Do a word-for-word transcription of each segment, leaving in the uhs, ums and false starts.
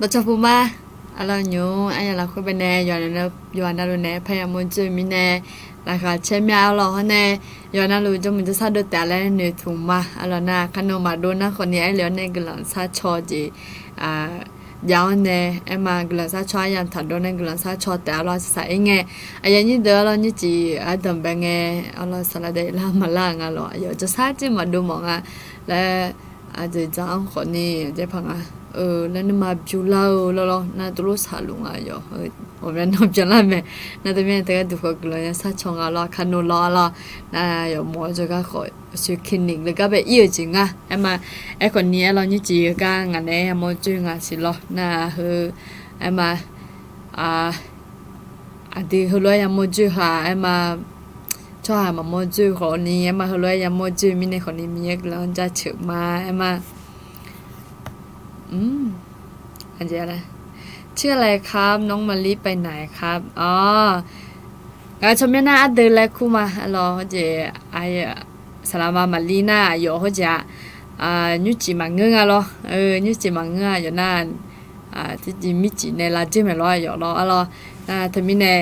Dawqcawq puq ma. Arlawr nymr aryamq lafkhoer baenae yawqha navluf naeq-aer par yamawr joer-eu mirnae, laqkhaq caer mya arlawr hawr nae, yawqha navluf jawrmuiq jawrshar dov taef laer noeqtmq ma. Arlawr nar, kharnan maqdov nar khawfni aerlef-awr nae guiqlanq sharcaw jeq jav-awr nae, aerma guiqlanq sharcaw aryamq taqdov nae guiqlanq sharcaw taef arlawr saqsaq ir ngae. Aqyawf nyir deuq arlawr nyir cif ardanq bae ngae, arlawr saqlaq daef lar maqlar-euq nga lawq, aqyawf jawrshar jir maqdov mawf nga laer, aqjeq dzaq-anr khawfni aqjeq paq nga laer nuima bymr lar-eu lawrlawr nar, tuvlof saqluf nga yawq. Ghawqmya nan byanlar mae. Nar teumirnae teugar duq khawf guiqlanq ya sharcaw nga lawr, kharnan lawr arlawr. Nar yawf mawf-awr jawrgar khawf, aqsur kiqniq le gar bae ir-euq jeq nga. Aerma, aerkhawfni arlawr nyir cif heugar ngaq naeq-aer yamawr joer nga siq lawr nar heu, aerma, aqdui heulof-aer yamawr joer ha aerma, tsawrhaq maqmawr joer khawfni aerma, heulof-aer yamawr joer mirnae khawfni Miqyaer guiqlanq-anr jaceuq ma aerma. ชื่ออะไรครับ น้องมะลิไปไหนครับ Awr, ngaq tsawrmyanr nar ardeuv laer kur ma. Arlawr hawjeq, saqlaqma maqlir nar aqyawf hawjeq-aq, nymrcif maqngeur nga lawr. Nymrcif maqngeur aqyawf nar, tiqjeq mircif nae lavjir maeq lawr aqyawf lawr arlawr. Nar teumirnae,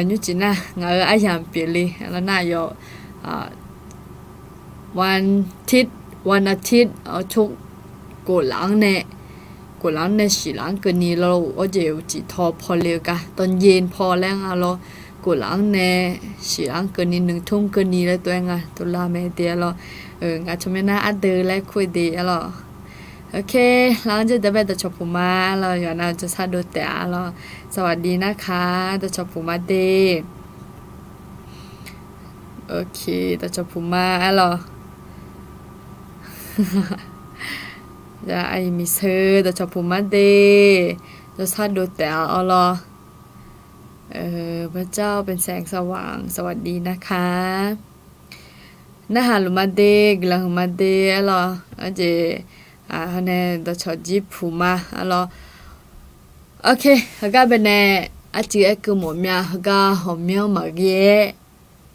nymrcif nar ngaq-euq aryamq pyeufle arlawr nar aqyawf วันอาทิตย์ วันอาทิตย์ tsawrkhof laf-anr nae, khof laf-anr nae shiq laf-anr keuvni lawr, hawjeq uqcif taw paw le-eu gar ตอนเย็น paw laer nga lawr. Khof laf-anr nae shiq laf-anr keuvni หนึ่งทุ่ม keuvni laer tov-aer nga tov lar mae de arlawr. Ngaq tsawrmyanr nar ardeuv laer kur-eu de arlawr. Ok, lar-anr jawr deuq bae dawqcawq puq ma arlawr, yawqha nar jawrshar dov taef arlawr. สวัสดีนะคะ dawqcawq puq ma de. Ok, dawqcawq puq ma arlawr. Aqyuif miqseu dawqcawq puq ma de. Jawrshar dov taef-a arlawr. พระเจ้าเป็นแสงสว่าง สวัสดีนะคะ Narhaq luf ma de, guiqlanq huiq ma de arlawr. Arjeq, hawnae dawqcawq jir puq ma arlawr. Ok, heugar baenae arcuiv aer keuv mawf mya, heugar hawqmyanr maqghae-aer,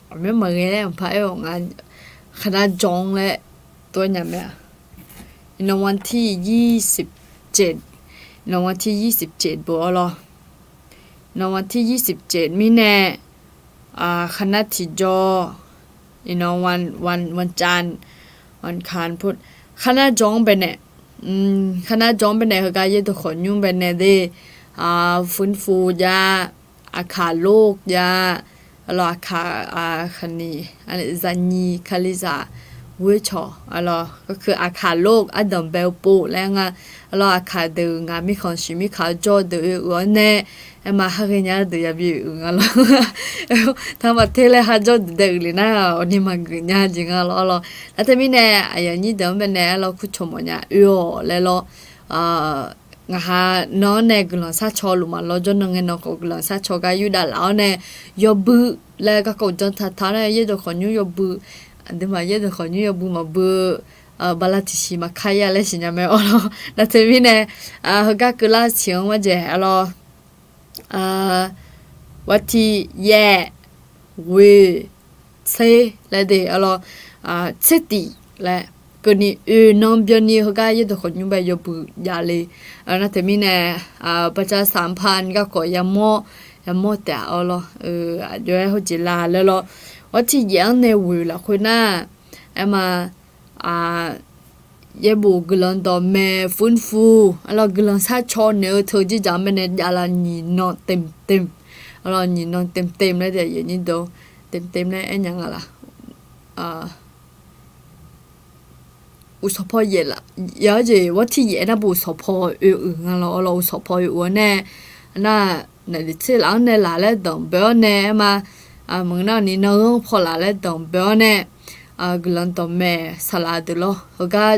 hawqmyanr maqghae laer mqpaq aer-awq nga, คณะจอง laer tov-aer nya mae-a. ในวันที่ยี่สิบเจ็ด ในวันที่ยี่สิบเจ็ด beu arlawr. ในวันที่ยี่สิบเจ็ด mirnae, คณะ tiqjawr, ในวัน วัน วันจันทร์ วันอังคาร พุธ คณะจอง baenae, คณะจอง baenae heugar yaerdawq khawqnymr baenae de, ฟื้นฟู jav, aqkaq โรค jav, arlawr aqkaq, khaqni, zaqnyiq kalizaq ghoer cawq arlawr, ก็คือ aqkaq โรค ardanq bae-eu pov laer nga. Arlawr aqkaq deuq ngaq mirkhanq shiq mirkaq jawr-eu deuq oe uiq-awr nae, aerma har ghaenya-eu deuq yabi uiq nga lawr. Taqmaf te laer har jawr deuq dae uiq le nar, awqni maqgeuf nya jeq nga lawr arlawr. Nar teumirnae aqyuif aqnyir deuq-anr baenae arlawr kurcawq mawfnya oe-awq laer lawr. Ngaq ha nan-anr nae guiqlanq sharcaw luf maqlawr jawr nan ngae nan khawf guiqlanq sharcaw gar yurdav laf-awr nae, yawbui laer garkawv janr taq taq-awr nae yaerdawq khawqnymr yawbui, aqduimaf yaerdawq khawqnymr yawbui maqbui-eu, bala tiqsiq maqkar ya laer siqnya mae arlawr. Nar teumirnae, heugar keuvlar-eu siq-anr marjaeq arlawr, วันที่ยี่สิบ ghoe tser laer de arlawr, tsertif laer keuvni oe nan byanni heugar yaerdawq khawqnymr bae yawbui javle. Nar teumirnae, ประชาสัมพันธ์ garkawv yamawr, yamawr taef-a arlawr. Aqjox-aer heujeq la laer lawr. วันที่ยี่สิบ anr nae ghoe lafkhoer nar, aerma, yaerbof guiqlanq dawqmaeq ฟื้นฟู arlawr guiqlanq sharcaw naeq-eu teu jirdzaq-anr baenae javlar nyiq nan เต็มเต็ม arlawr nyiq nan เต็มเต็ม laer de, aqyuif aqnyir deuq เต็มเต็ม laer aer nya nga laq. Uqsanqpaw yaef laf, ya-awr jeq วันที่ยี่สิบ aernar bu uqsanqpaw oe uiq nga lawr arlawr, uqsanqpaw oe uiq-awr nae, nar, naef lef tser laf-anr nae laq laer danqbae-awr nae aerma, maqngeur nar ni nan-anr paw laf laer danqbae-awr nae, guiqlanq dawqmaeq saqlaq deuq lawr heugar,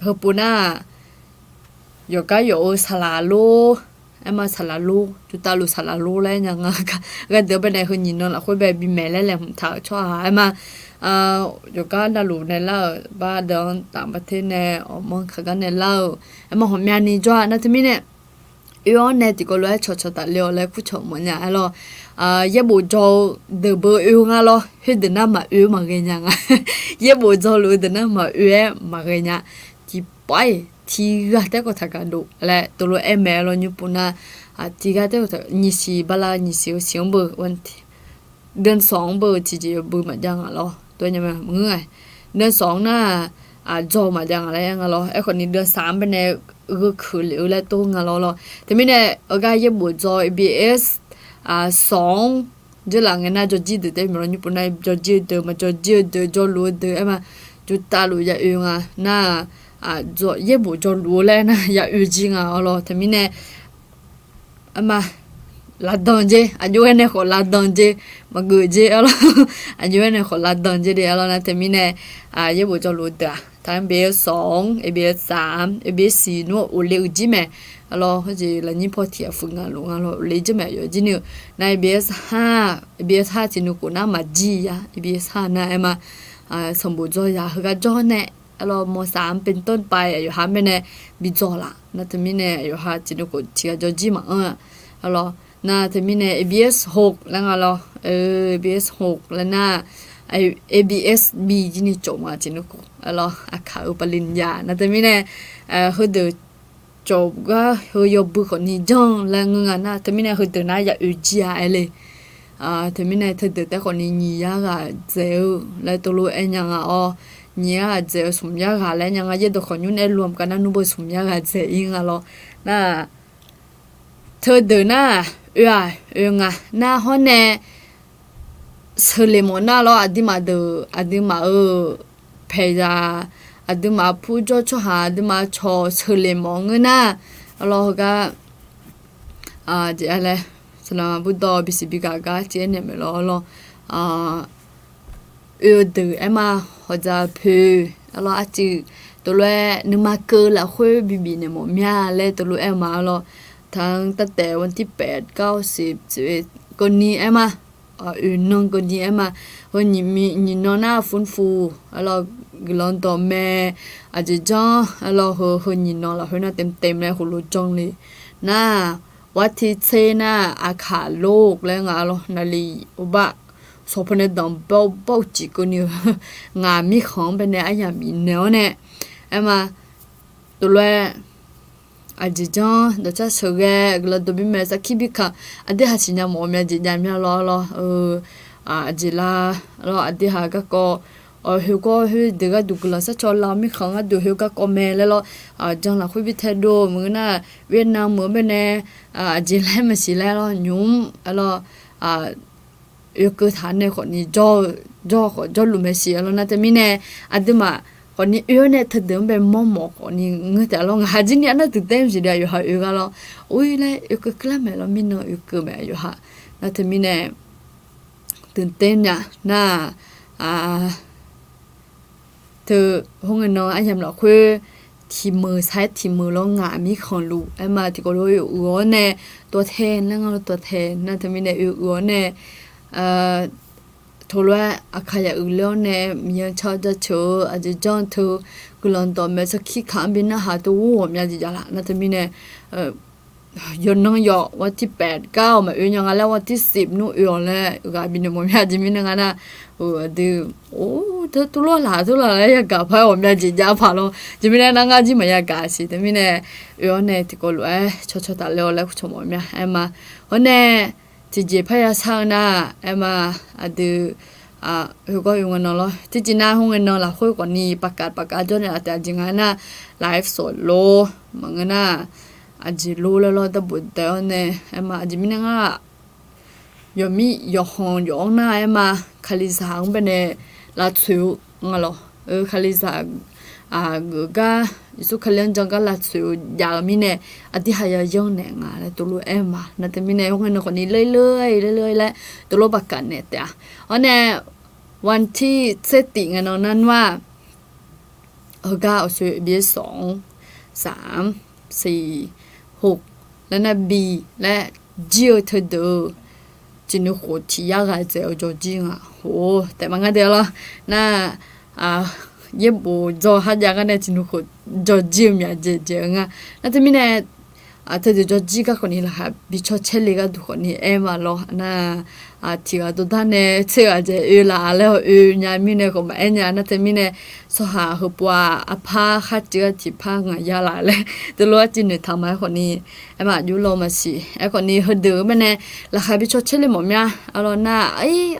heupov nar, yawqgar yawf-eu saqlaq lor, aerma saqlaq lor, jutav luf saqlaq lor laer nya nga. Gardeuq-anr baenae heu nyiq nan lafkhoer bae bimaeq laer laeqhmq taq-euq tsawrhaq aerma, yawqgar navluf naeq lar-euq bardeuq-anr taf barter nae awqmanr kaqgar naeq lar-euq, aerma ghawqmyani jawr-a. Nar teumirnae oe-awr nae tiqkawv lof-aer cawqcawq tafle-awq laer kurcawq mawfnya aerlawr. Yaerbof dzaw-eu deuq beu oe nga lawr, khoerdeuq nar maqoe-eu maqghae nya nga. Yaerbof dzawluf-eu deuq nar maqoe-aer maqghae nya. Tiqpawf-iq tiqghaq taef khawf taqgaq dov laer tov lof-aer mae lawr. Nymr pov nar, tiqghaq taef khawf nyiq siq bala nyiq siq-eu siq-anr beu เดือนสอง anr beu-eu tiqjeq yawbui maqjav ngaq lawr. Tov-aer nya ma maqngeur-a. เดือนสอง nar, dzaw maqjav ngaq laer nga lawr. Aerkhawf ni เดือนสาม anr baenae gheu keuq lef-eu laer tov nga lawr lawr. Teumirnae heugar yaerbof dzaw ABS สอง dzeurlaf ngae nar jawrjir deuq taef mae lawr. Nymr pov nar jawrjir-eu deuq maqjawrjir-eu deuq jawrluf-eu deuq aer ma, jurtav luf ya oe nga nar, yaerbof jawrluf-eu laer nar ya oe jir nga-awr lawr. Teumirnae aer ma, lavdanq jer, aqjox-aer nae khawf lavdanq jer, maqgeuf jer-awr lawr. Aqjox-aer nae khawf lavdanq jer de-awr lawr nar. Teumirnae yaerbof jawrluf-eu deuq-aq, ทั้ง ABS สอง ABS สาม ABS สี่ nmr-eu ofle-eu jir mae. Arlawr, hawjeq lafnyir paw tiq aqfuq ngaq luf nga lawr, ofle jir mae yawf jir ni-eu. Nar ABS ห้า, ABS ห้า tiqnuikhof nar maqjir ya, ABS ห้า nar aer ma, sanqbof dzaw ya heugar jawr nae, arlawr ม.สาม เป็นต้นไป aqyawf-ha baenae bi dzaw laf nar. Teumirnae aqyawf-ha tiqnuikhof tiq ghaq jawrjir maqanr-a. Arlawr, nar teumirnae ABS หก laer nga lawr, ABS หก laer nar, ABS บี jir ni cawf ma tiqnuikhof. Arlawr, aqkaq-eu ปริญญา nar teumirnae heudeuq cawf gar heu yawbui khawf ni janr laer ngeur nga nar. Teumirnae heudeuq nar ya oe jir-a aer le. Teumirnae teudeuq taef khawf ni nyiq yar ghaq dzaeq-eu laer tov lof-aer nya nga-awr, nyiq yar ghaq dzaeq-eu smq yar ghaq laer nya nga. Yaerdawq khawf nymr nae รวม gar nar nmr beu smq yar ghaq dzaeq-ir nga lawr. Nar teudeuq nar oe-aq oe nga nar hawr nae sheuqleq mawf nar lawr. Aqduimaf deuq aqduimaf-euq paeqzaq, aqduimaf purjawr tsawrhaq aqduimaf cawq sheuqleq mawf ngeur nar, arlawr heugar jeq-a laer, saqlaq burdawv bisiq bi gaq gar tiv-aer naeq maeq lawr lawr. Oe-eu deuq aer ma, hawqdzaq poeq, arlawr arcuiv tov lof-aer nuima keuv lafkhoer bibif naeq mawf mya laer tov lof-aer ma lawr. ทั้งตั้งแต่วันที่แปด เก้า สิบ สิบเอ็ด keuvni aer ma, oeq nan keuvni aer ma. Heu nyiq nan nar fuvfu, arlawr guiqlanq dawqmae, aqjeq janr, arlawr heu heu nyiq nan lafkhoer nar เต็มเต็ม laer heulof janr le. Nar, วันที่สิบ nar aqkaq lor laer nga lawr. Naqliq uqbar sanqpaq nae danqbae baw-eu ciq keuvni-eu ngaq mirkhanq-anr baenae aryamq bifnaeq-awr nae, aer ma, tov lof-aer aqjeq janr dawqcar sheuqghae guiqlanq dawq bimaeq sarkir bikanq, aqdui ha siqnya mawf-eu myav jeq jav mya lawr lawr. Aqjeq la lawr, aqdui ha garkawv, hoegawr hoer deuq gharduq guiqlanq sarcaw la-eu mirkhanq gharduq hoer garkawv mae laer lawr. Jan lafkhoer bi taedov maqngeur nar, เวียดนาม meuq-anr baenae aqjeq laer maqsiq laer lawr nymq-mr, arlawr, oekeuv taq nae khawf ni jawr-eu, jawr khawf jawrluf mae siq, arlawr nar teumirnae aqduimaf khawf ni oe-awr nae teudeuq-anr bae mawrmawf khawf ni ngeur taef, arlawr ngaq ha jir ni arnav duiqtaer maqsiq de, aqyawf ha oe gar lawr, or laer oekeuv keuvlar mae lawr, mirnan oekeuv mae aqyawf ha. Nar teumirnae duiqtaer nya nar, teu, khoerngae nan aryamq lafkhoer tiq meuq sar-aer tiq meuq lawr ngaq mirkhanq luf aer ma, tiqkawv lof-aer uiq-awr nae ตัวแทน laer nga lawr, ตัวแทน nar teumirnae oe uiq-awr nae, tov lof-aer aqkaq yaq uiq ler-awr nae Miqyaer-anr car jaceuq-eu aqjeq janr teu guiqlanq dawqmaeq sarkir kaq-anr bi narhaq teu ghawqmya jeq jav laf nar teumirnae yawqnan yawq วันที่แปด gar-awq maqoe nya nga laer วันที่สิบ nmr oe-awq laer ghaq bifnaeq mawf mya jeq mirnae nga nar, aqdui, or, teu tuvlar laq tuvlar laer yagaq par-aer ghawqmya jeq jav paq lawr. Jeq mirnae nar ngar jir maqya gaq siq teumirnae oe-awr nae tiqkawv lof-aer cawcaw tafler-awq laer kucawq mawf mya aer ma. Hawr nae tiqjeq parya shar-eu nar, aer ma, aqdui, khoergawr oe ngae nan lawr, tiqjeq nar khoerngae nan lafkhoer khawf ni paqkav paqkav jawr naeq laf taef-a jeq nga nar, ไลฟ์สด lor maqngeur nar, aqjeq lor laer lawr darbof daef-awr nae, aer ma, aqjeq mirnae ngar yawqmir yawqkhanq yawq-anr nar aer ma, Kalizaq-anr baenae lavtsoeq-eu nga lawr. Kalizaq geuf gar, Yeqsur Kali-anr jan gar lavtsoeq-eu jav-eu mirnae, aqdui ha yayanr naeq nga laer tov lof-aer ma. Nar teumirnae khoerngae nan khawf ni lerler lerler laer tov lof paqkav naeq taef-a. Hawr nae วันที่ tser tif ngae nan nar nmr-aq, heugar awqsoe เอบีเอส สอง สาม สี่ หก laer nar bi laer jir-eu teudeuq-eu tiqnuikhof tiq yar ghaq dzaeq-eu jawrjir nga. Or, taef maqngar de lawr. Nar, yaerbof dzaw kharjav gar nae tiqnuikhof jawrjir-eu myaq dzaeq dzaeq-eu nga. Nar teumirnae teudeuq jawrjir gar khawf ni laqkhaq bi caw caer le gharduq khawf ni aer ma lawr. Nar, tiq ghaq dawqdar nae tser ghaq jeq oe laf laer oe nya mirnae khawf maqaer nya nar teumirnae, tsawrhaq heupov-aq aqpar kharcuiv-a tiqpar ngaq ya laf laer teulof-aer tiqnoeq taq ma. Aerkhawf ni, aer ma aqjox law maqsiq. Aerkhawf ni heudeuq-eu baenae laqkhaq bi caw caer le mawf mya. Arlawr nar,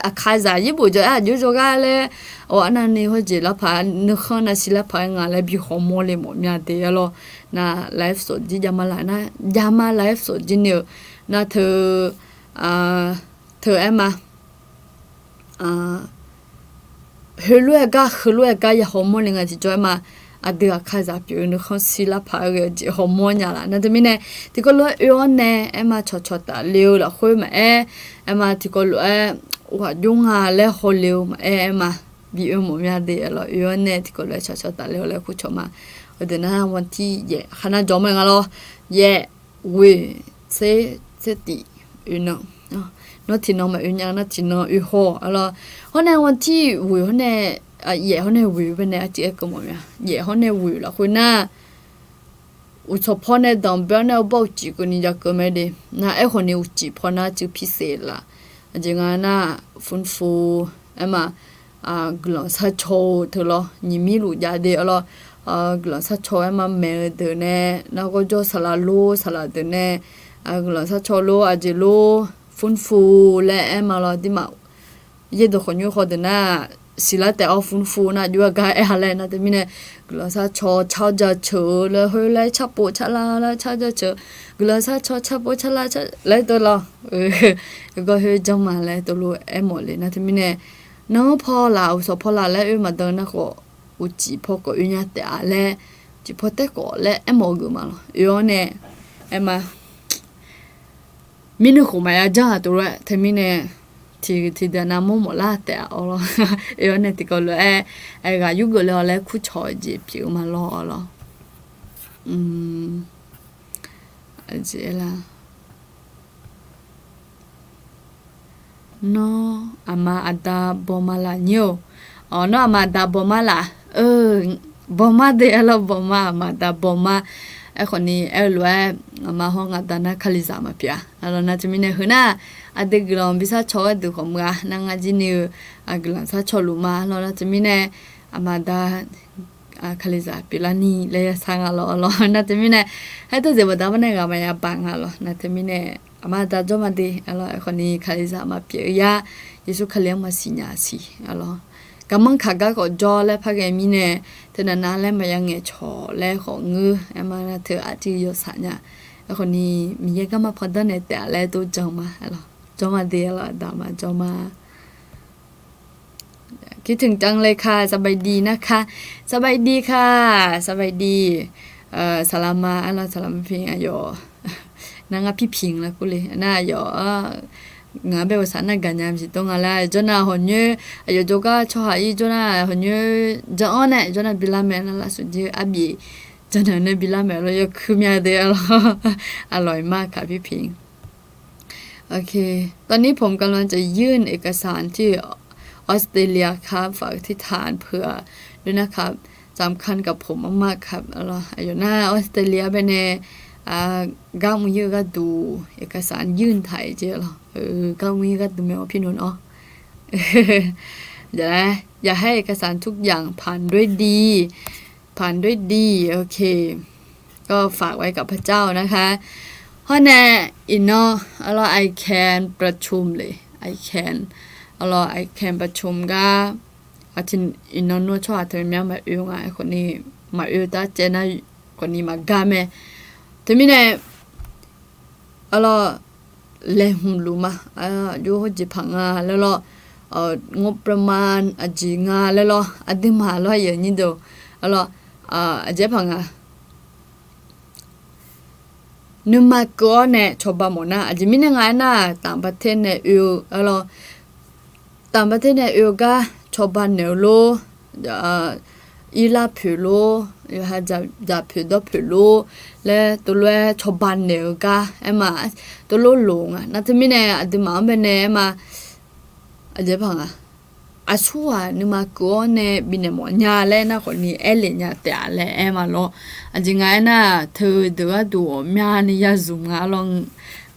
aqkazaq yaerbof jawr-aer aqjox jawrgar laer, awq arnavni hawjeq larpaq nuikhanr navsiq larpaq-aer nga laer bi hawmawr le mawf mya de. Arlawr nar live sawqjir javma laf nar, javma live sawqjir ni-eu nar teu, teu aer ma. Heulof-aer gar heulof-aer gar ya hawmawr le nga tiqjawr aer ma. Aqdui aqkazaq pyeuf-eu nuikhanr sir larpaq-aer ghae-eu jeq hawmawr nya laf nar teumirnae, tiqkawv lof-aer oe-awr nae aer ma cawqcawq tafle-eu lafkhoer maqaer, aer ma tiqkawv lof-aer ghaq jov nga laer hawle-eu maqaer, aer ma bi oe mawf mya de. Arlawr oe-awr nae tiqkawv lof-aer cawqcawq tafle-eu laer kurcawq ma. Heudeuq nar วันที่ yaef khaqnar jawr mae nga lawr. Yaef, ghoeq, tser, tser tiq, oe nan. Nawr tiqnan maqoe nya nar tiqnan oe haw. Arlawr hawr nae วันที่ ghoeq hawr nae, yaef hawr nae ghoeq baenae arcuiv aer keuv mawf mya. Yaef hawr nae ghoeq lafkhoer nar, uqcawq paw nae danqbae-awr nae arbawr uqcif keuvni ja keuv mae de. Nar aerkhawf ni uqcif paw nar cuiv pirseq laf. Aqjeq nga nar, ฟื้นฟู, aer ma, guiqlanq sharcaw-eu teu lawr nyiq mir luf jav de. Arlawr guiqlanq sharcaw aer ma maeq-eu deuq nae, nargawr jawr saqlaq lor saqlaq deuq nae, guiqlanq sharcaw lor aqjeq lor ฟื้นฟู laer aer ma lawr. Aqduimaf yaerdeuq khawqnymr khawf deuq nar, siqlar taef-awr ฟื้นฟู nar aqjox-aer gar aer ha laer nar teumirnae, guiqlanq sharcaw car jaceuq-eu laer khoer laer carpov carlar laer car jaceuq, guiqlanq sharcaw carpov carlar laer teu lawr. Gawr khoer janr ma laer teulof aer mawf le nar teumirnae, nanr paw laf uqcawq paw laf laer oe maqdan nar khawf, uqcif paw khawf oe nya taef-a laer, uqcif paw taer khawf laer aer mawf-eu geuf ma lawr. Oe-awr nae aer ma mirnuiv khof maqya janr-aq teulof-aer teumirnae, tiq tiqdeuq navmawr mawflar taef-a awr lawr. Oe-awr nae tiqkawv lof-aer, aqghaq yurgeuf le-awr laer kurcawq-eu jeq pyeuf-eu ma lawr awr lawr. Nawr aqma aqda bawma laf nyir-or. Awq, nawr aqma aqda bawma laf. Bawma de arlawr bawma aqma aqda bawma. Aerkhawf ni aer-eu lof-aer, aqma hawr ngaq da nar Kalizaq maqpyeuf-a. Arlawr nar teumirnae heu nar, aqdui guiqlanq bisar caw gharduq khawf meuq-a nar ngar jir ni-eu, guiqlanq sar caw luf ma. Arlawr nar teumirnae, aqma aqda Kalizaq pyeuflarni laer ya sar nga lawr. Arlawr nar teumirnae, haertov dzaeq baqda bar nae ghaq maqya baq nga lawr. Nar teumirnae, aqma aqda jawr ma de. Arlawr aerkhawf ni Kalizaq maqpyeuf-eu yar, Yeqsur Kali-anr maqsiq nya siq. Arlawr garmanr kaq gar khawf jawr laer par ghae mirnae, teunav nav laer maqya ngaeqcawq laer khawf ngeur. Aer ma nar teu aqcuiv yawsaq nya. Aerkhawf ni Miqyaer garma pandanr naeq taef-a laer tov jan ma. Arlawr jawr ma de. Arlawr aqda aqma jawr ma. คิดถึงจังเลยค่ะ สบายดีนะคะ สบายดีค่ะ สบายดี สารามา arlawr saqlaq maqpiq aqyawf nar ngar pirpiq laer kur le nar aqyawf ngaq-anr bae-eu saq nar gaqnya maqsiq dawr nga laer jawr nar hawqnyoer aqyawf jawrgar tsawrhaq ir jawr nar hawqnyoer jan-anr nae jawr nar bilar mae nar lafsuf jir arbif janrnaeq nae bilar mae lawr yawkuir mya de. Arlawr aqlawq iqmar kaq pirpiq ตอนนี้ผมกำลังจะยื่นเอกสารที่ ออสเตรเลียครับ ฝากอธิษฐานเผื่อด้วยนะครับ สำคัญกับผมมากๆครับ arlawr aqyawf nar Australia baenae gar mr-ir-eu gharduq เอกสารยื่น taq-iq jeq lawr. Gar mr-ir gharduq mae-awr pirnmr-awr อยากให้เอกสารทุกอย่างผ่านด้วยดี ผ่านด้วยดี โอเค ก็ฝากไว้กับพระเจ้านะคะ hawr nae iqnan arlawr I can ประชุม le, I can arlawr I can ประชุม gar, iqnan nawr tsawrhaq teu myav maqoe nga. Aerkhawf ni maqoe tar caev nar khawf ni maqgar mae. Teumirnae arlawr laeqhmq luf ma, aqjox hawjeq paq nga laer lawr, งบประมาณ aqjeq nga laer lawr, aqduimaf lawr aqyuif aqnyir deuq arlawr, aqjeq paq nga. Nuima keuv-awr nae cawba mawf nar, aqjeq mirnae nga aernar, ต่างประเทศ nae oe-eu arlawr, ต่างประเทศ nae oe-eu gar cawba naeq-eu lor, irlar poeq lor, yawqha dzaq poeq dawr poeq lor laer teulof-aer cawba naeq-eu gar aer ma, teulof loq nga. Nar teumirnae aqduimaf-anr baenae aer ma, aqjeq paq nga. Aqsurghaq nuima keuv-awr nae bifnaeq mawf nya laer nar khawf ni aer lef nya taef-a laer aer ma lawr. Aqjeq nga aernar, teudeuq gharduq ghawqmyani ya zmq nga lawr.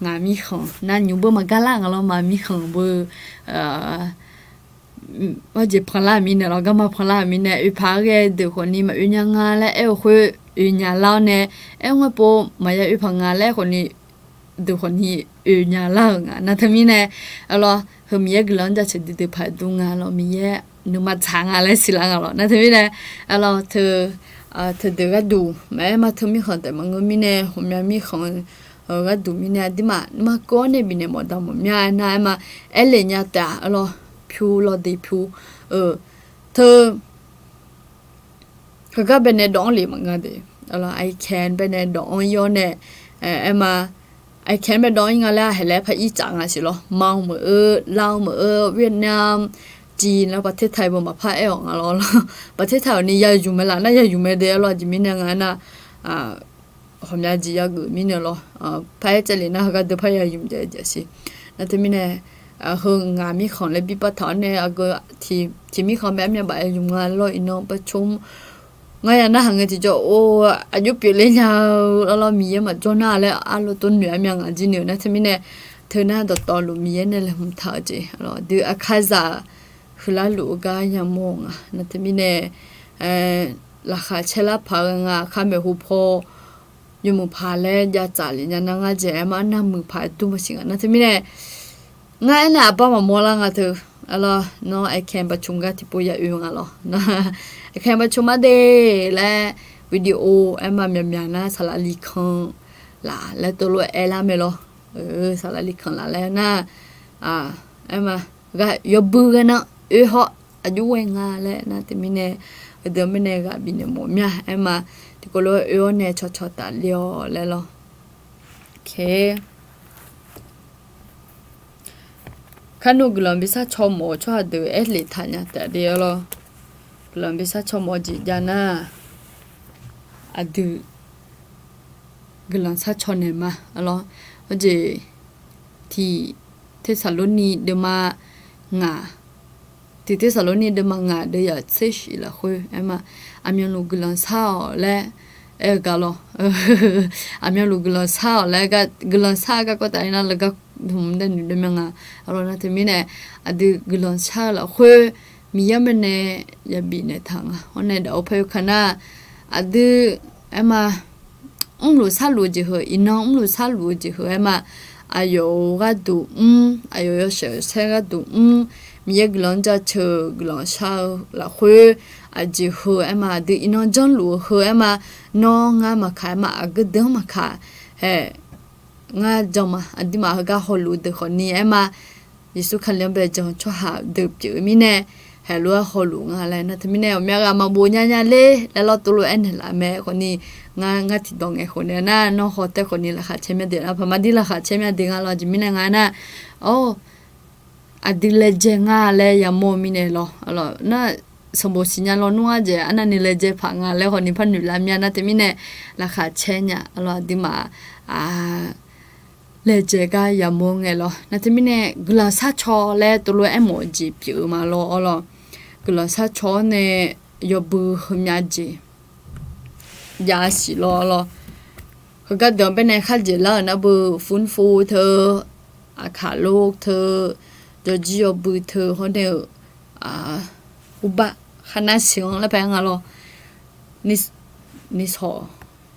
Ngaq mirkhanq nar nymr beu maqgar lar nga lawr ma, mirkhanq beu, hawjeq panlar-euq mirnae lawr, garma panlar-euq mirnae oe paq-aer ghae deuq khawfni maqoe nya nga laer aer-eu khoer oe nya lar-awr nae, aer ngae pov maqya oe paq nga laer khawfni deuq khawfni oe nya lar-euq nga. Nar teumirnae, lawr, heu Miqyaer guiqlanq-anr jaceuq duidui paq dur nga lawr, Miqyaer nuima tsaq nga laer siqlar nga lawr. Nar teumirnae, lawr, teu, teudeuq gharduq maqaer ma, teu mirkhanq taef maqngeur mirnae, ghawqmya mirkhanq gharduq mirnae aqduimaf nuima keuv-awr nae bifnaeq mawf daq mawf mya aernar aer ma, aer le nya taef-a lawr, pyur lawr de pyur, teu heugar bae nae dawv-anr le maqnga de. Ican bae nae dawv-anr ir-awr nae, aer ma, ican bae dawv-anr ir nga laer haeq laer par ir tsaf nga siq lawr. Maqmeuq-eu, Lav meuq-eu, Vietnam, Cin laer ประเทศไทย beu maqpar aer-awq nga lawr. ประเทศไทย awq ni ya yumq mae laf nar ya yumq mae de lawr, aqjeq mirnae nga nar, ghawqmya jeq yageuf mirnae lawr. Par-aer caev le nar heugar deuq par ya yumq jaev jaev siq. Nar teumirnae, heu ngaq mirkhanq laer bi pav taq-awr nae aqgeu tiq mirkhanq bae armyav baf ya yumq nga lawr, iqnan pavcom ngar ya narhaq ngae tiqjawr, or, aqjox pyeufler nya-eu lawr, Miqyaer maqjawr nar laer arlawr tov noeq armyav ngaq jir noeq-eu. Nar teumirnae, teu nar dawqtawvluf Miqyaer nae laeqhmq taq-eu jeq, aqdui aqkazaq huiqlar luf-eu gar yamawr-eu nga. Nar teumirnae, laqkhaq caer lar paq-eu nga, aqkar maeqhu paw yawmuiq paq laer jav tsaf lef nya nar ngar jeq aer ma, arnavmuiq paq dur maqsiq nga. Nar teumirnae, ngar aernar aqbar maqmawr lar nga teu, lawr, nawr ican pavcom gar tiqpov ya oe nga lawr. Ican pavcom mar de laer video aer ma myaqmyaq nar saqlaq likanq laf laer tov lof-aer aer lar mae lawr. Saqlaq likanq laf laer nar, aer ma, yawbui ghae nar oe haw, aqjox ghae nga laer nar teumirnae, heudeuq mirnae ghaq bifnaeq mawf mya aer ma, tiqkawv lof-aer oe-awr nae cawqcawq tafler-awq laer lawr. Kar nmr guiqlanq bi sar caw mawf-eu tsawrhaq deuq aer lef taq nya taef de-awr lawr. Guiqlanq bi sar caw mawf-eu jeq jav nar, aqdui guiqlanq sar caw naeq ma, lawr. Hawjeq tiq Tersaqlorni deuvma ngaq, tiq Tersaqlorni deuvma ngaq deuvyaq tser shif lafkhoer aer ma, aqmyanluf guiqlanq sar-awq laer aer-eu gar lawr. Aqmyanluf guiqlanq sar-awq laer, guiqlanq sar-eu garkawv taf-ir nar laqgar dmq dae noeq dae mya nga. Aqlawq nar teumirnae, aqdui guiqlanq sar-eu lafkhoer Miqyaer mae nae yabif naeq taq nga. Hawr nae dawq-eu par yawkaq nar, aqdui aer ma, mrluf sarluf-eu jeq heu, iqnan mrluf sarluf-eu jeq heu aer ma, aqyawf-euq gharduq mr, aqyawf yawshaef saer gharduq mr, Miqyaer guiqlanq-anr jaceuq guiqlanq shar-eu lafkhoer, aqjeq heu aer ma, aqdui iqnan janrluf-eu heu aer ma, nawr ngar maqkaq aer ma, aqgeu deuq-anr maqkaq, hae, ngar jan ma, aqduimaf heugar hawluf-eu deuq khawfni aer ma, Yeqsur Kali-anr bae jan-eu tsawrhaq deuq pyeuf-eu mirnae, haeq lof-aer hawluf nga laer nar teumirnae, ghawqmya ghaq maqbof nya nya ler laer lawr tov lof-aer naeqlaf mae khawfni, ngar ngar tiqdawq ngaeq khawfni nar, nawr haw tae khawfni laqkhaq caer mya de nar, paqma dir laqkhaq caer mya de nga lawr, aqjeq mirnae nga nar, or, aqdui laejae nga laer yamawr-eu mirnae lawr, nar, sanqbof siqnya lawnmr-anr jeq arnavni laejae paq nga laer khawfni par noeqlar mya nar teumirnae, laqkhaq caer nya, aqduimaf laejae gar yamawr ngae lawr. Nar teumirnae guiqlanq sar caw laer tov lof-aer mawf-eu jeq pyeuf-eu ma lawr, arlawr. Guiqlanq sar caw-awr nae yawbui heumyav jeq jav siq lawr, arlawr. Heugar deuq-anr baenae kharjeq lar-euq nar beu, Funfu teu, Aqkaqlo teu, Jawrjir yawbui teu hawr nae-euq, uqbar kharnar siq-anr laer paer nga lawr. Nisawq,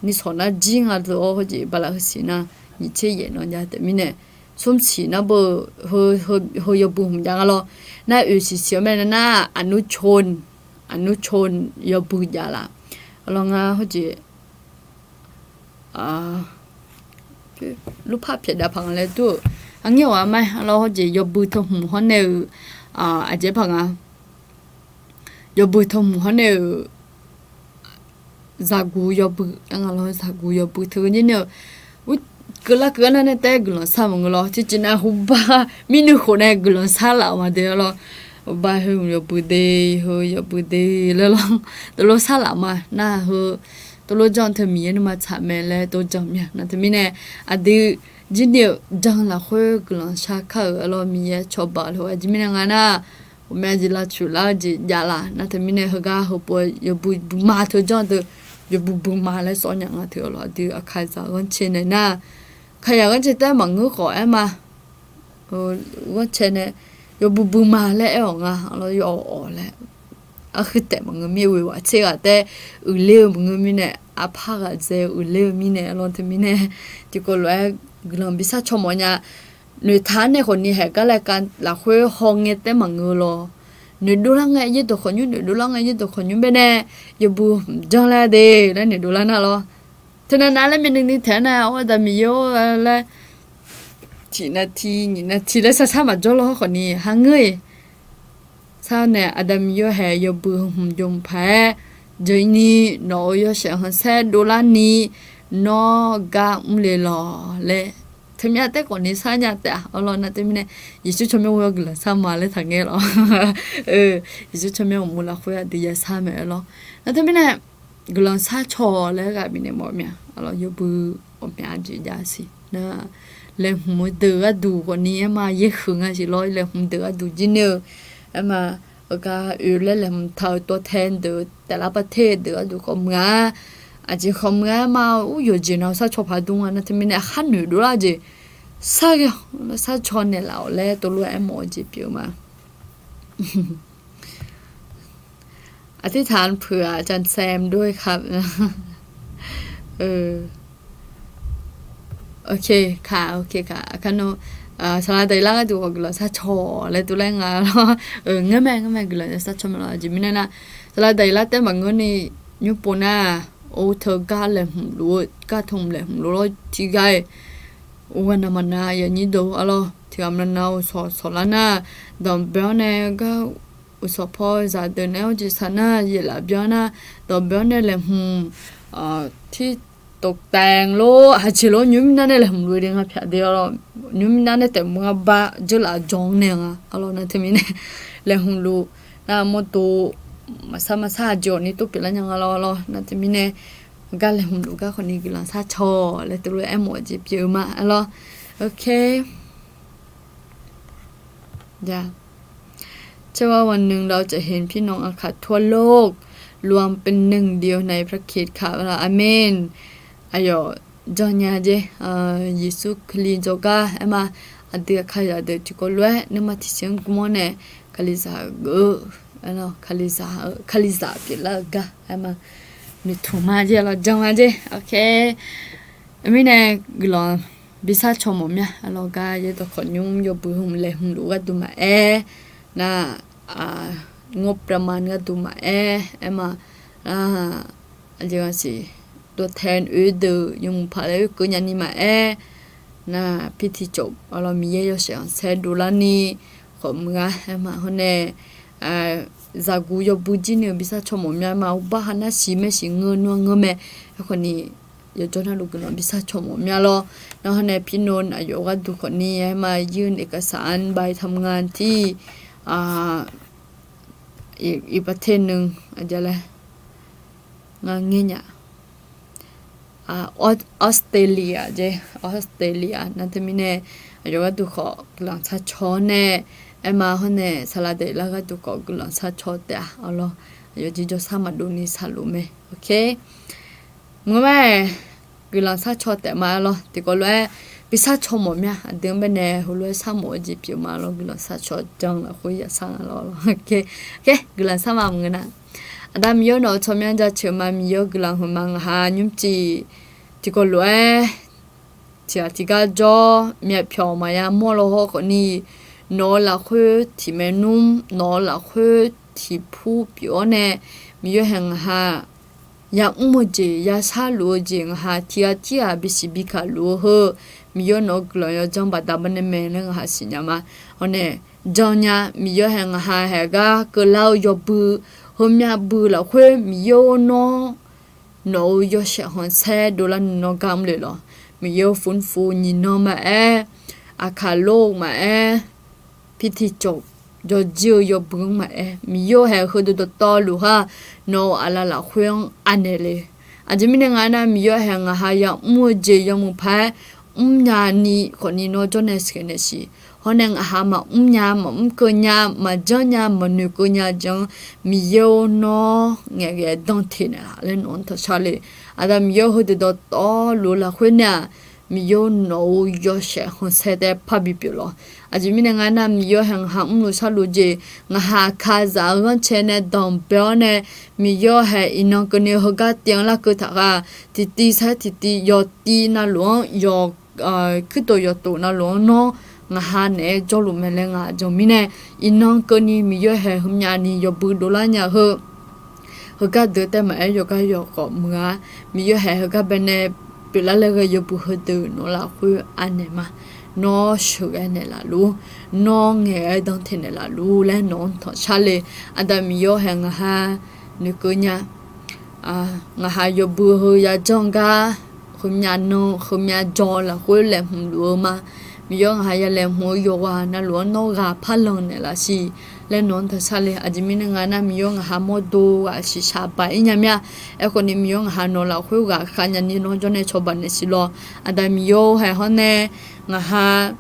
nisawq nar jir nga deuq-awr hawjeq bala heusiq nar, nyiq tser yaef nan jav taef mirnae, smr siq nar beu, heu yawbui hmq jav nga lawr. Nar oeq siq siq-awr mae nar, aqnur con, aqnur con yawbui jav laf. Arlawr ngar hawjeq lurpar pyaeqdav paq nga laer dur-euq, aqnyir awq-a ma, arlawr hawjeq yawbui teu hmq hawr nae-euq, aqjeq paq nga, yawbui teu hmq hawr nae-euq, zaqguq yawbui, zaqguq yawbui teu nyir nae-euq, keuvlar keuv-anr nar nae taef guiqlanq sar maqngeur lawr, tiqjeq nar hubar mirnuiv khof nae guiqlanq sar laf-euq ma de, arlawr. Hubar heu yawbui de, heu yawbui de laer lawr, teulof sar laf ma nar heu, teulof jan teu Miqyaer nuima tsaq mae laer tov jan mya nar teumirnae, aqdui jirni-euq jan lafkhoer guiqlanq shar kar-euq, arlawr Miqyaer cawba lef-aer jir mirnae nga nar, ghawqmya jeq lavtsoeq lar-eu jeq jav laf nar teumirnae, heugar heupov yawbui buima teu janr-eu deuq, yawbui buima laer sawr nya nga teu, arlawr aqdui aqkaqzaq ghanrcae naeq nar, Kaqyaq ghanrcae taef maqngeur khawf aer ma. Ghanrcae nae yawbui bui ma laer aer-awq nga, arlawr, yawawq laer. Arhuiq taef maqngeur mir, oeq ghaq tser ghaq taef uiqler-eu maqngeur mirnae, arpar ghaq dzae-eu uiqler-eu mirnae, arlawr, teumirnae tiqkawv lof-aer guiqlanq bishar caw mawf nya. Noeqtaq-anr nae khawfni haeq gar laer ka lafkhoer hawngae taef maqngeur lawr. Noeqdov lar ngae yaerdawq khawqnymr, noeqdov lar ngae yaerdawq khawqnymr baenae yawbui hmq janr laer de laer noeqdov lar nar lawr. Teunav nav laer myavnuiv ni taeq-aer nae, Aqda Miqyaer-or laer, tiq nav tiq nyiq nav tiq laer sar sar maqjawr lawr khawfni ha ngeur-iq sar nae, Aqda Miqyaer haeq yawbui hmq jawq paq-aer jeuq ni nawq-euq yawshaef khanqsaer dovlar ni nawr gar mr le lawq laer, teumyav taef khawfni sar nya taef-a. Arlawr, nar teumirnae Yeqsur tsawrmyanr ghoe-awr guiqlanq shar ma laer taqngaer lawr. Yeqsur tsawrmyanr uqmov lafkhoer aqdui yashar mae-aer lawr. Nar teumirnae guiqlanq shar caw laer ghaq bifnaeq mawf mya. Arlawr, yawbui ghawqmya jeq jav siq nar, laeqhmq-eu deuq gharduq khawfni aer ma, yaerhuiq nga siq lawr. Laeqhmq deuq gharduq jir ni-eu aer ma, heugar oe laer laeqhmq taq-euq tawtae deuq taef lar partaq deuq gharduq khawf meuq-a. Aqjeq khawf meuq-a aer ma, ur yawqjeq nav-eu shar caw paq dm nga. Nar teumirnae khar noeqdov lar jeq shar ghae-awq, shar caw naeqlaf-awq laer tov lof-aer aermawf-eu jeq pyeuf-eu ma. Aqtirtaq puq-aq, อาจารย์แซมด้วยครับ. Ok, ka, ok ka. Aqkar nawr, saqlaq daqlar gharduq khawf guiqlanq shar caw laer tov laer nga lawr. Ngar mae, ngar mae, guiqlanq shar caw mae lawr. Aqjeq mirnae nar, saqlaq daqlar taef maqngeur ni, nymr pov nar, or teu gar laeqhmq luf-eu gar teu laeqhmq luf lawr tiq ghaq-iq. Or ghaq navmaqnav yawnyir deuq arlawr, tiq ghaq maqnav-eu sawq sawq lar nar, dawq byan nae gar uqsawq paw zaqdeuq nae-awr jeq saq nar, yaeqlaf byan nar, dawq byan nae laeqhmq tir ตกแต่ง lor, haqjeq lor, nymr mirnav nae laeqhmq luf-eu de nga pyaq de arlawr. Nymr mirnav nae taef maqnga bar jeurlaf jan nae nga arlawr. Nar teumirnae laeqhmq luf nar mawrdo maqsar maqsar haqjeq awq ni tov pyeuflar nya nga lawr arlawr. Nar teumirnae gar laeqhmq luf gar khawfni guiqlanq shar caw laer tov lof-aer aermawf-eu jeq pyeuf-eu ma arlawr. Ok. เชื่อว่าวันหนึ่งเราจะเห็นพี่น้องอาข่าทั่วโลกรวมเป็นหนึ่งเดียวในพระคริสต์ค่ะ Amen. Aqyawf janrnya jer, Yeqsur Kali jawrgar aer ma, aqdui aqkaqzaq deuq tiqkawv lof-aer nuima tiqsiq-anr gmr-awr nae, Kalizaq geuf-eu, Kalizaq pyeuflar-eu gar aer ma, noeqtmq ma jer, lawr janrma jer. Ok. Mirnae guiqlanq bishar caw mawf mya. Arlawr, gar yaerdawq khawqnymr yawbui hmq laeqhmq luf gharduq maqaer, nar, งบประมาณ gharduq maqaer, aer ma, nar, aqjeq ghaq siq, dawqtaeq oe deuq yawmuiq paq laer oekeuv nyani maqaer, nar, pirtiqcawf arlawr Miqyaer yawshaef khanqsaer dovlarni khawf meuq-a aer ma. Hawr nae zaqguq yawbui jir ni-euq bishar caw mawf mya ma. Uqbar ha nar siq mae siq ngeur nar ngeur mae. Aerkhawfni yawjawr narluf guiqlanq bishar caw mawf mya lawr. Nar hawr nae pirnov aqyawf gharduq khawfni aer ma, ยื่นเอกสารใบทำงานที่ อีกประเทศหนึ่ง aqja laer nga ngaer nya. Australia jer, Australia nar teumirnae aqyawf gharduq khawf guiqlanq shar caw-awr nae aer ma. Hawr nae saqlaq daqlar gharduq khawf guiqlanq shar caw taef-a arlawr. Aqyawf jir jawrshar maqdov ni saqluf mae. Ok. Mq-eu mae, guiqlanq shar caw taef ma arlawr. Tiqkawv lof-aer bishar caw mawf mya. Aqdui-anr baenae heulof-aer sharmawf-eu jeq pyeuf ma lawr. Guiqlanq shar caw jan lafkhoer yashar nga lawr. Ok, guiqlanq shar ma mq-eu nar. Aqda Miqyaer nawq-eu tsawrmyanr jaceuq ma. Miqyaer-eu guiqlanq hmq ma ngaq ha nymrcif tiqkawv lof-aer tiqghaq tiqgar jawr myavpyawq maqya mawr law hawr khawfni, nawq-eu lafkhoer tiqmaeq nmr, nawq-eu lafkhoer tiqpur pyeuf-awr nae, Miqyaer haeq ngaq ha yamr-eu jeq, yasharluf-eu jeq, ngaq ha tiqghaq tirghaq bisiq bikaq luf-eu heu, Miqyaer nawq-eu guiqlanq yawjanr baqda baqnae mae laer ngaq ha siqnya ma. Hawr nae janrnya, Miqyaer haeq ngaq ha haeq gar keuvlar-eu yawbui, heumyav bui lafkhoer Miqyaer-or nawr nawq-euq yawshaef khanqsaer dovlar ni nawr gar mr le lawq. Miqyaer-or fufuf nyiq nan maqaer, aqkaq lor maqaer, pirtiqcawq jawrjir-eu yawbui-anr maqaer, Miqyaer-or haeq heudeuq dawqtawvluf ha nawq-euq aqlaf lafkhoer-anr anaeq le. Aqjeq mirnae nga aernar, Miqyaer haeq ngaq ha yamr-eu jeq yawmuiq paq-aer mrnya ni khawfni nawr jawrnae sheuqnaeq siq. Hawr nae ngaq ha maqmr nya, maqmr keuv nya, maqjanr nya, maqnoeq keuv nya jeq-anr Miqyaer-or nawr ngaeqghae danteq naeqlaf laer nawq-anr taqshar le. Aqda Miqyaer-or heudeuq dawqtawvluf-eu lafkhoer nae-aq, Miqyaer nawq-euq yawshaef khanqsaer taef-aer parbi pyeuf lawq. Aqjeq mirnae nga aernar, Miqyaer haeq ngaqha mrluf sharluf jeq, ngaqha aqkaqzaq-eu ghanrcae nae danqbae-awr nae, Miqyaer haeq iqnan keuvni heugar tiv-anr larkeuv taq ghaq, tiqtiv sar-aer tiqtiv yawtiv navluf-anr yawq kuirtof yawqtof navluf-anr nawr ngaqha naeq-aer jawrluf mae laer ngaq jan mirnae, iqnan keuvni Miqyaer haeq heumyav ni yawbui dovlar nya heu, heugar deuq taef maqaer yawqgar yawqkhawf muiq-a. Miqyaer haeq heugar baenae pyeuflar laer ghae yawbui heudeuq nawq lafkhoer anaeq ma. Nawr sheuqghae naeqlaf luf-ur, nawr ngaeqghae dan teq naeqlaf luf-ur laer nawq-anr tanqshar le. Aqda Miqyaer haeq ngaqha noeqkeuv nya. Ngaqha yawbui heu yajanr gar, heumyav nan heumyav jawr lafkhoer laeqhmq luf-eu ma. Miqyaer ngaqha ya laeqhmq-eu yawqghaq navluf-anr nawr ghaq parlanq naeqlaf siq laer nawq-anr tanqshar le. Aqjeq mirnae nga aernar, Miqyaer ngaqha mawrdo ghaq shiqshaq baq-ir nya mir-a. Aerkhawfni Miqyaer ngaqha nawq lafkhoer ghaq khav nyani nawr jawrnae cawba naeq siq lawq. Aqda Miqyaer haeq hawr nae ngaqha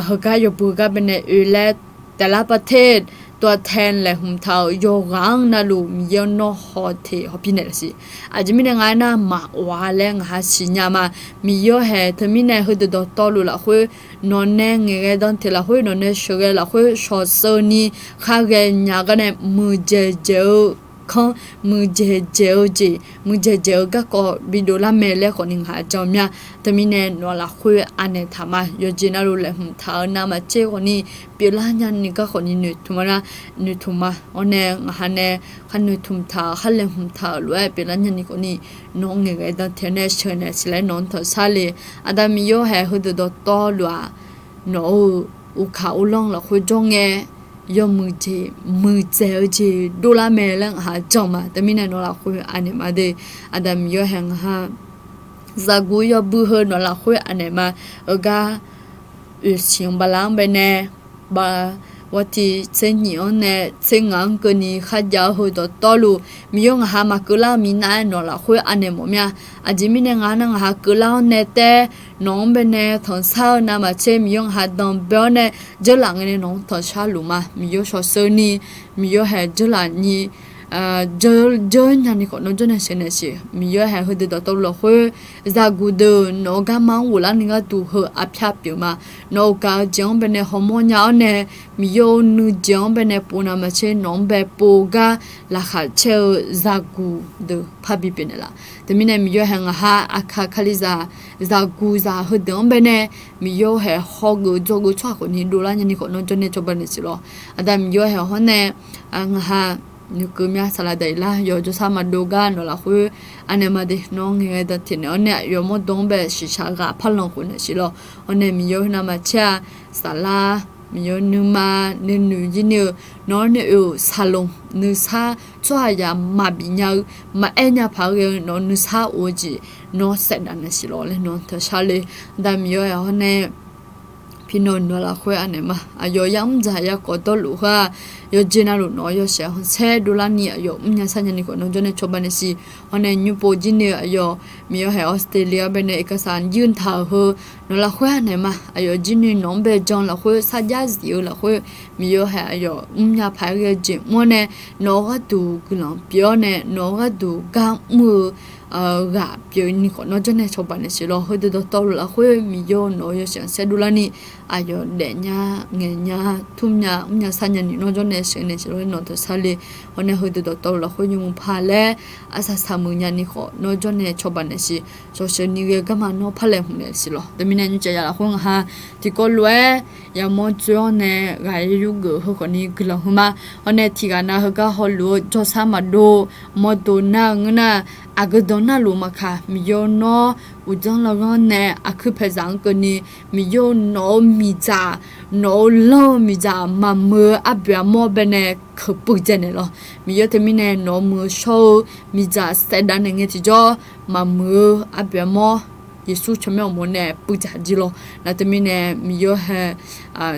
heugar yawbui gar baenae oe laer taef lar par ter, tov-a tae laeqhmq taq-euq yawqghaq-anr navluf Miqyaer nawr haw teq hawpir naeqlaf siq. Aqjeq mirnae nga aernar, maqawf-a laer ngaqha siqnya ma. Miqyaer haeq teumirnae heudeuq dawqtawvluf lafkhoer, nawqnae ngaeqghae dan teq lafkhoer, nawqnae sheuqghae lafkhoer shawqsheuvni kharghae nya gar nae muiqdzaeq dzaeq-eu kanr, muiqdzaeq dzaeq-eu jeq, muiqdzaeq dzaeq-eu garkawv bidov lar mae laer khawfni ngaqha jan mir-a. Teumirnae nawq lafkhoer anaeq taq ma. Yawqjeq navluf laeqhmq taq-eu navmaqtser khawfni pyeuflar nyani garkhawfni noeqtmq ma nar, noeqtmq ma. Awr nae ngaqha nae khar noeqtmq taq-euq khar laeqhmq taq-euq lof-aer pyeuflar nyani khawfni nawq-anr ngaeqghae dan teq nae sheuqnaeq siq laer nawq-anr tanqshar le. Aqda Miqyaer haeq heudeuq dawqtawvluf-aq, nawq-euq uqkaq uvlanr lafkhoer jawr ngae, yawmuiq jeq muiqdzaeq-eu jeq dovlar mae laer ngaqha jan ma. Teumirnae nawq lafkhoer anaeq ma de. Aqda Miqyaer haeq ngaqha zaqguq yawbui heu nawq lafkhoer anaeq ma. Heugar oeqsiq-anr bala-anr baenae, ba, wati tser nyiq-anr nae tser ngaq-anr keuvni kharjav-eu heu dawqtawvluf, Miqyaer ngaqha maqkeuvlar-eu minav-aer nawq lafkhoer anaeq mawf mir-a. Aqjeq mirnae nga aernar, ngaqha keuvlar-awr nae taef-aer nawq-anr baenae tanqshar-eu navmaqtser Miqyaer ngaqha danqbae-awr nae dzeurlaf ngae nae nawq-anr tanqshar luf ma. Miqyaer shawqsheuvni, Miqyaer haeq dzeurlaf ni, dzeur nyani khawf nawr jawrnae sheuqnaeq siq. Miqyaer haeq heudeuq dawqtawvluf lafkhoer zaqguq deuq nawq-eu garma-anr ghoflar ni gharduq heu arpyar pyeuf ma. Nawq-euq gaq-eu jeq-anr baenae hawmawr nya-awr nae, Miqyaer-eu nuijeq-anr baenae pov navmaqtser nawq-anr bae pov gar laqkhaq caer-eu zaqguq deuq parbi pyeuf naeqlaf. Teumirnae Miqyaer haeq ngaqha aqkaq kalizaq zaqguqzaq heudeuq-anr baenae Miqyaer haeq hawgeuf dzawgeuf tsawrhaq khawfni dovlar nyani khawf nawr jawrnae cawba naeq siq lawq. Aqda Miqyaer haeq hawr nae ngaqha noeqkeuv mya saqlaq daqlar yawf jawrsar maqdov gar nawq lafkhoer anaeq ma de. Nawr ngaeqghae dan teq naeq-awr nae aqyawf mawrdo-anr bae shiqshaq ghaq parlanq khof naeq siq lawq. Hawr nae Miqyaer navmaqtser-a, saflar, Miqyaer nuima nuinoeq jir ni-eu nawr nae oe-euq saqlaq nuisar tsawrhaqzaq maqbif nya-eu maqaer nya paq-aer ghae-eu nawq nuisar of-eu jeq nawr saefdav naeq siq lawq laer nawq-anr tanqshar le. Aqda Miqyaer haeq hawr nae pirnaw nawq lafkhoer anaeq ma. Aqyawf yamr dzaq yakawv dawrluf heu-aq, yawqjeq navluf nawq-eu yawshaef khanqsaer dovlar ni aqyawf mrnya sharnya ni khawf nawr jawrnae cawba naeq siq. Hawr nae nymr pov jir ni-eu aqyawf Miqyaer haeq Australia-anr baenae iqkasaq yir taq-euq heu nawq lafkhoer anaeq ma. Aqyawf jir ni nawq-anr bae jan lafkhoer sarjax zif-eu lafkhoer Miqyaer haeq aqyawf mrnya paq-aer ghae-eu jeq mr-awr nae nawq-eu gharduq guiqlanq pyeuf-awr nae nawq-eu gharduq gar mr-eu ghaq pyeuf ni khawf nawr jawrnae cawba naeq siq lawq. Heudeuq dawqtawvluf lafkhoer Miqyaer nawq-eu yawshaef khanqsaer dovlar ni aqyawf daefnya ngaeqnya tmrnya mrnya sharnya ni nawr jawrnae sheuqnaeq siq lawq laer nawq-anr tanqshar le. Hawr nae heudeuq dawqtawvluf lafkhoer nymr paq laer arsaq saq muiq nya ni khawf nawr jawrnae cawba naeq siq. Shawqsheuq ni ghae garma nawr par laeqhmq naeq siq lawq. Teumirnae nymrcaf ya lafkhoer ngaqha tiqkawv lof-aer yamawr dzoer-awr nae ghaq yur geuf heu khawfni guiqlanq heu ma. Hawr nae tiqghaq nav heugar hawluf-eu jawrsar maqdov mawrdo nar-eu ngeur nar, aqgeu dawq narluf maqkaq Miqyaer nawr uqdzanr larghanr nae aqkuir paeqzaq-anr keuvni Miqyaer nawq-eu miqdzaq, nawq-eu lanr-eu miqdzaq maqmuiq-eu arboeq armawr baenae keuq puiv dzae naeq lawq. Miqyaer teumirnae nawq-eu muiq-eu shawr-eu miqdzaq saefdav naeq ngae tiqjawr maqmuiq-eu arboeq armawr Yeqsur tsawrmyanr uqmov nae puiv dzaq jir lawq. Nar teumirnae Miqyaer hae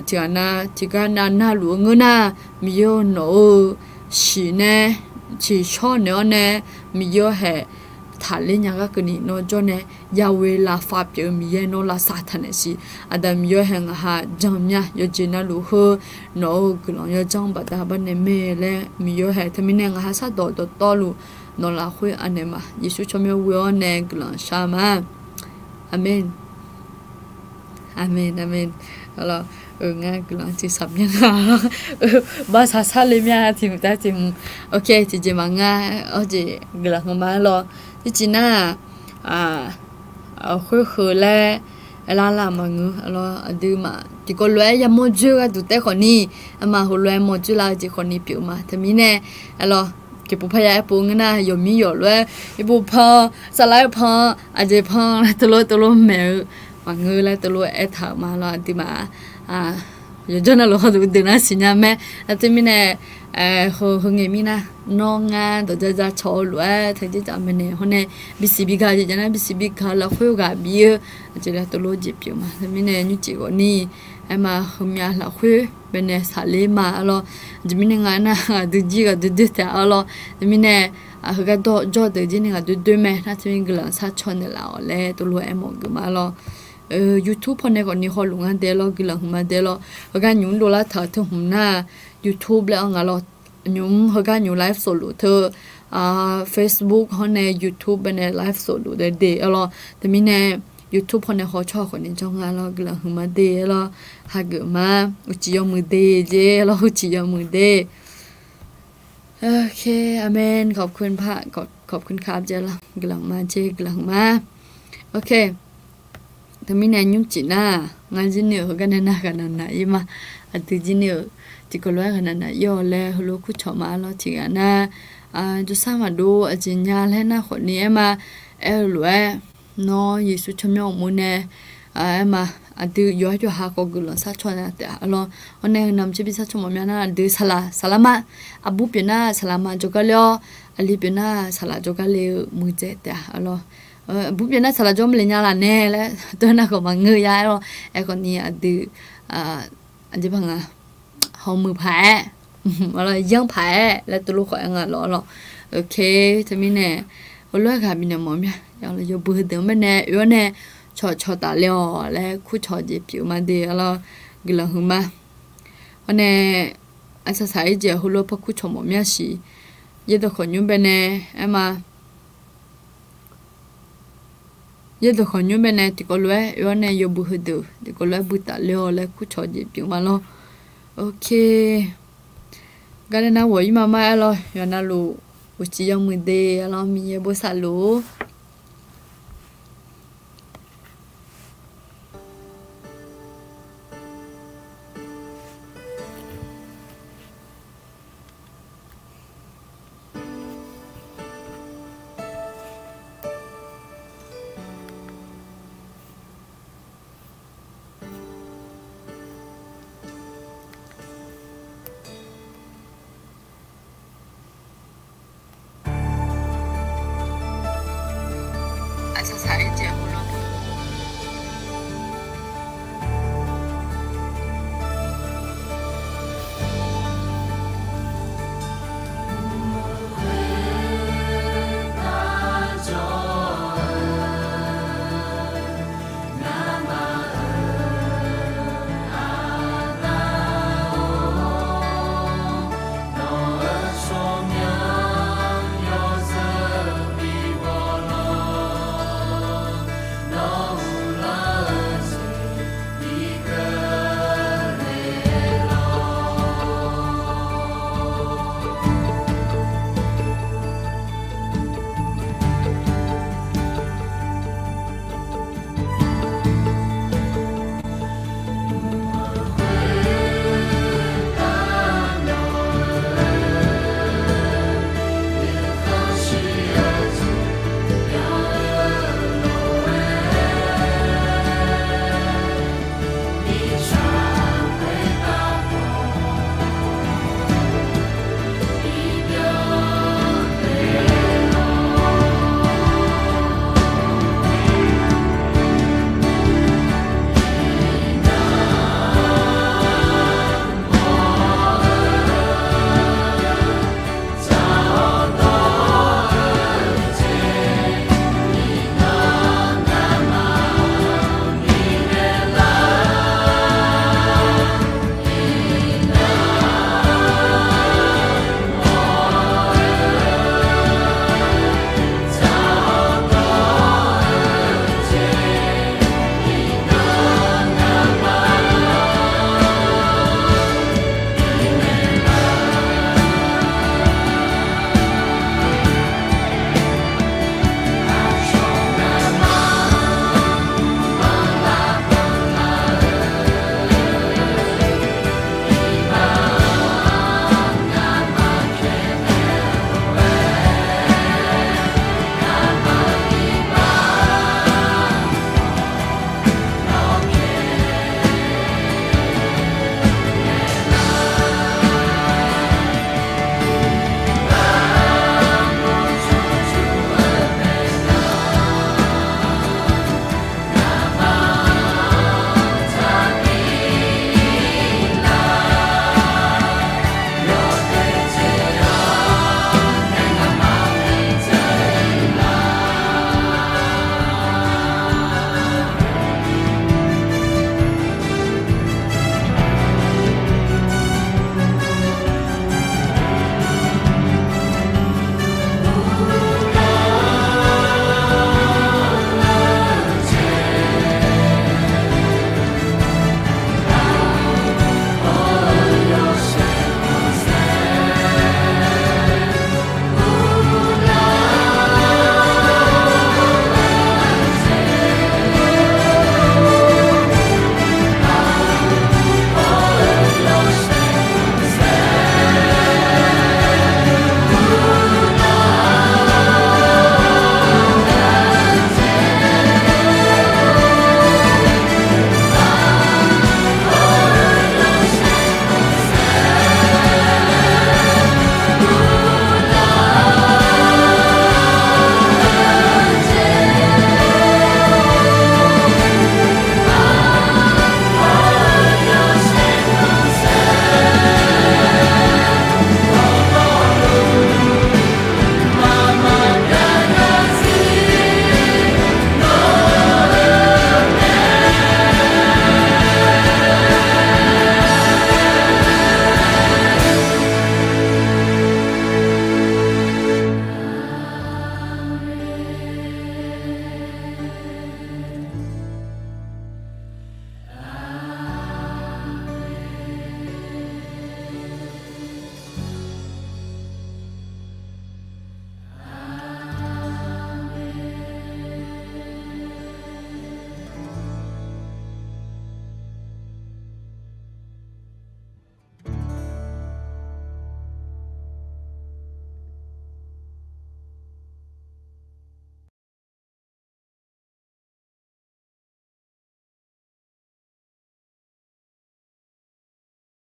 tiqghaq nav tiqgar nav narluf-eu ngeur nar, Miqyaer nawq-eu shiq nae tiqshawr naeq-awr nae Miqyaer hae taqler nya gar keuvni nawr jawr nae yawe lafpaf pyeuf-eu Miqyaer nawr lavsav taq naeq siq. Aqda Miqyaer hae ngaqha jan mya yawqjeq navluf heu nawq-eu guiqlanq yawdzanr baqda bar naeq mae laer Miqyaer hae teumirnae ngaqha shardawq dawqtawvluf nawq lafkhoer anaeq ma. Yeqsur tsawrmyanr ghoe-awr nae guiqlanq shar ma. Aqmeq. Aqmeq, aqmeq. Arlawr, ngar guiqlanq tiqsaq myanr nga. Barsaq sar le mya tiq hmq taef tiq hmq. Ok, tiqjeq maqngeur-a, awr jeq guiqlanq hmq ma arlawr. Tiqjeq nar-aq, khoer heu laer aerlar lar maqngeur arlawr. Aqduimaf tiqkawv lof-aer yamawr dzoer gharduq taef khawfni, arma heulof-aer mawr dzoer lar-eu jeq khawfni pyeuf ma. Teumirnae arlawr, tiqpov parya aerpov ngeur nar, yawqmir yawq lof-aer, irpov pan, saflar-eu pan, aqjeq pan laer teulof teulof maeq-eu maqngeur laer teulof aertaq-euq ma lawr. Aqduimaf yawqjawr navluf hawduq deuq nar siqnya mae. Nar teumirnae, heu heu ngae mirnar, nawr ngar dawqja ja cawq-eu lof-aer teujeq jaq maeqnaeq hawr nae, bisiq bi gaq jeq jav nar bisiq bi gaq-eu lafkhoer ghaq bif-eu, aqjeq laer teulof jeq pyeuf ma. Teumirnae nymrcif ghawfni, aerma heumyav lafkhoer baenae saqler ma arlawr. Aqjeq mirnae nga nar, aqdui jir ghaq doer doer taef arlawr. Teumirnae, heugar dawr jawr deuq jir nae ghaq doer doer mae. Nar teumirnae guiqlanq sar caw naeqlaf-awq laer teulof aermawf geuf ma arlawr. YouTube pawnae khawfni hawluf nga de lawr, guiqlanq hmq ma de lawr. Heugar nymq mr dovlar taq-eu teu hmq nar, YouTube laer-awr nga lawr. Nymq mr heugar nymq live sofluf teu, Facebook hawr nae YouTube baenae live sofluf daef de arlawr. Teumirnae YouTube pawnae haw tsawrhaq khawfni jawr nga lawr, guiqlanq hmq ma de arlawr. Hageuf ma, uqcif yawmuiq de jeq arlawr, uqcif yawmuiq de. Ok, aqmeq, ขอบคุณค่ะ jeq arlawr, guiqlanq ma jeq, guiqlanq hmq ma. Ok. Teumirnae nymrcif nar, ngar jir ni-euq heugar nae nar ghaqnaq naq-ir ma. Aqdui jir ni-euq tiqkawv lof-aer ghaqnaq naq-ir-awq laer heulof kurcawq ma arlawr. Tiqghaq nar, jawrsar maqdov aqjeq nya laer nar khawfni aerma, aer-eu lof-aer, nawr Yeqsur tsawrmyanr uqmov nae, aerma, aqdui yawqha yawqha khawf guiqlanq sar caw nya taef arlawr. Awr nae namq tser bi sar caw mawf mya nar aqdui saqlaq saqlaq ma, aqbur pyeuf nar saqlaq ma jawrgar ler-awr, aqli pyeuf nar saqlaq jawrgar le-eu muiqdzaeq taef arlawr. Aqbur pyeuf nar saqlaq jawr maqle nya laf nae laer teu nar khawf maqngeur ya arlawr. Aerkhawfni aqdui, aqjeq paq nga, hawmuiq paq-aer, yanr paq-aer laer teulof khawf aer nga lawr arlawr. Ok, teumirnae, heulof-aer ghaq bifnaeq mawf mya, yawbui heudeuq-anr baenae oe-awr nae cawqcawq tafle-awq laer kurcawq jeq pyeuf ma de arlawr, guiqlanq hmq ma. Hawr nae, arsaq saq-ir jeq heulof par kurcawq mawf mya siq. Yaerdawq khawf nymr baenae, aerma, yaerdawq khawf nymr baenae tiqkawv lof-aer oe-awr nae yawbui heudeuq tiqkawv lof-aer bui tafle-awq laer kurcawq jeq pyeuf ma lawr. Ok. Gar nae nar ghawq-ir ma mar arlawr, yawqnavluf uqcif yawmuiq de arlawr, Miqyaer bosav luf-or.